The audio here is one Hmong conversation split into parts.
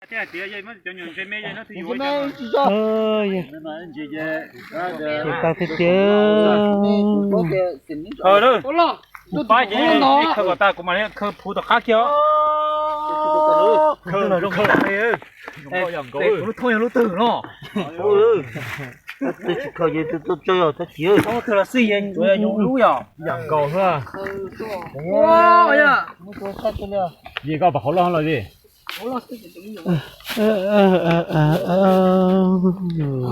Thiab hais tias yog muab cov nyuag ntse me yog no twb yuav ua cas. Ces tau tiag tiag. Pab ces khaws kom tag kuv mam li khaws phuv tom qab kiag os. Kuv lub thoob yog lub twg no? Twb tsis khaws ces twb tuaj tso yog tag kis. Khaws los xij yeej tsuav yog lub yog yam nkaus xwb. Yej koj pom qhov loj los li. Qhov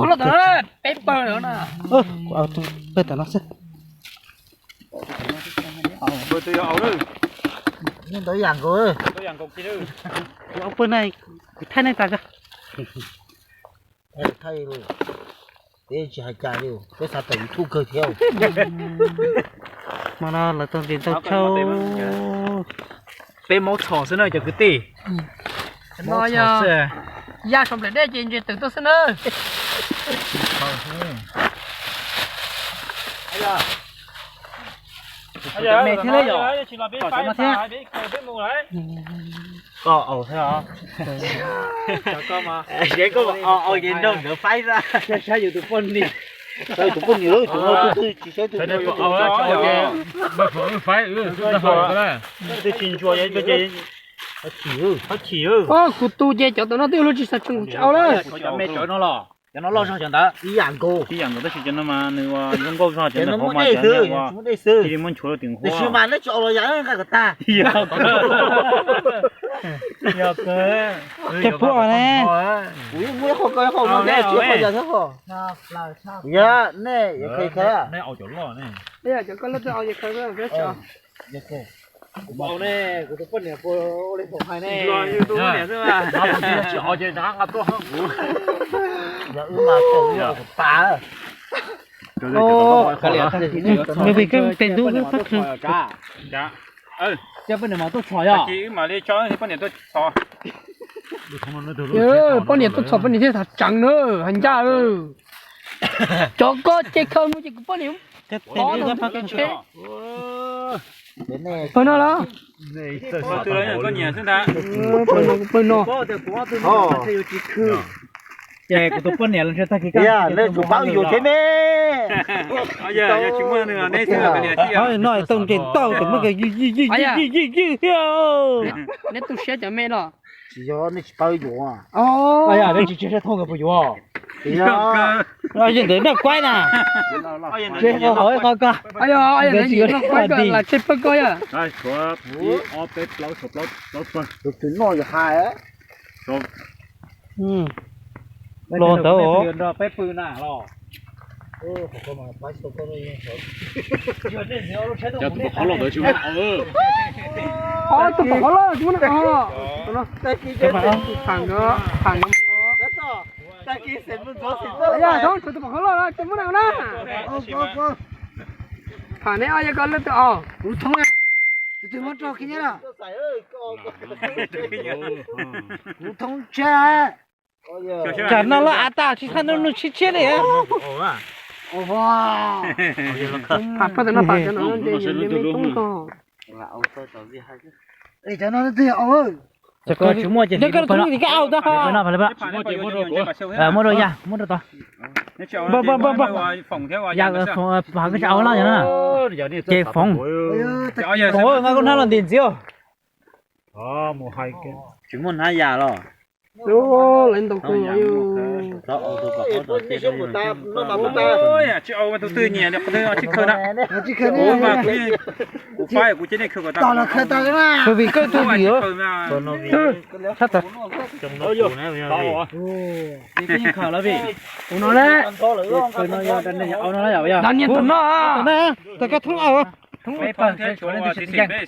loj tam peb pawg na. Pawg tam no xwb. Ntawd yam nkaus. Ntawd yam nkaus kiag. Kuv pawg na, kuv thaij nej tas. Thaij, peb tsis hais cas li, peb xav tawm YouTube kawg thiab. Hmo no lawv tau ntes ntau tshaj. Peb maub txhos xwb na cov kwv tij. No yog ya so nplawm dej ces ntses twm tuaj xwb na. Me thiab yog. Koj au thiab os. Koj au ces nrog nkawd faib xwb. Saib yus tus poj niam. Tus poj niam tus no twb tsis saib tus. Twb tsis ntsuas, twb chim. Kuv tu ces cov tom no twb luag tsis xav tseem kuv tsis au lawm. Cov me cov no los, cov no loj zog cov ntawd ib yam nkaus. Ib yam nkaus tab sis cov no mas nws ua zoo nkauj zog, cov no muaj dej xwb, muaj dej xwb. Tab sis mas neb tsis au los yam nqaij kom tag. Yog kawg. Cov pub os ne. Kuv yeej muaj ib qho koj ib qho no thiab, tsis qho yam thiab os. Yog nej yuav khaws khaws. Kuv au ne, kuv tus poj niam puas ua li thaum hais ne. Tsis au ces rov qab nqa tuaj hauv kuv. Yog wb mas tau wb tus pas. Nws vim koj tes ntub wb pab khaws. Poj niam mas tuaj txhom yog. Poj niam tuaj txhom, poj niam thiaj txav tseev na, hais ncaj. Cov koj ces khaws mus ces kuv poj niam. Pawg no los? Pawg no. Ces kuv tus poj niam los ntshe tag kis koj nej tsum paub yuav thiab ne. No tau nres tau ces muab kawg yig yig yig yig yig thiab. Neb tu siab cov me no. Tsis yog nej tsis paub yuav. Tsis tsis siab thooj kawg puas yuav. Yog ntawd noj kuaib na. Tsis qhov qhov koj. Ntawd tsis yuav noj kuaib koj. Lam tseg pawg koj yog. Tus twg noj yog hais. Los ntawd os. Cov tus qhov loj ntawd tsis muab na. Tus qhov loj tsis muab na. Tham no, tham no. Yog, tus qhov loj tsis muab na. Tham ne, yog koj loj twg os? Kuv thoob, tus twg muab rau khib nyiab na. Kuv thoob tshiab. Tsam no los av tas tsis txhaj nug nug tshiab tshiab li. Tham paj tam no pam cov no ntes ntes me me toob ko. Cov no twg au? Koj tsis muaj ces koj tsis muaj ces koj au tag. Muab rau ya, muab rau tod. Ya, koj tsis au lawm na. Ces foom. Foom, nqa koj hnab los ntim ntxiv. Tsis muaj hnab ya los? Lawv ntau kawg. Tsis au tus twg nyiam li qhov twg tsis khaws na. Kuv faib kuv cia nej khaws kom tag. Khaws vim koj tug vim. Khaws mas. Tab tom. Khaws no, Daniel tus no. Tus koj thoob au. Thoob peb pawg thiab tshuav leej twg tsis tiag.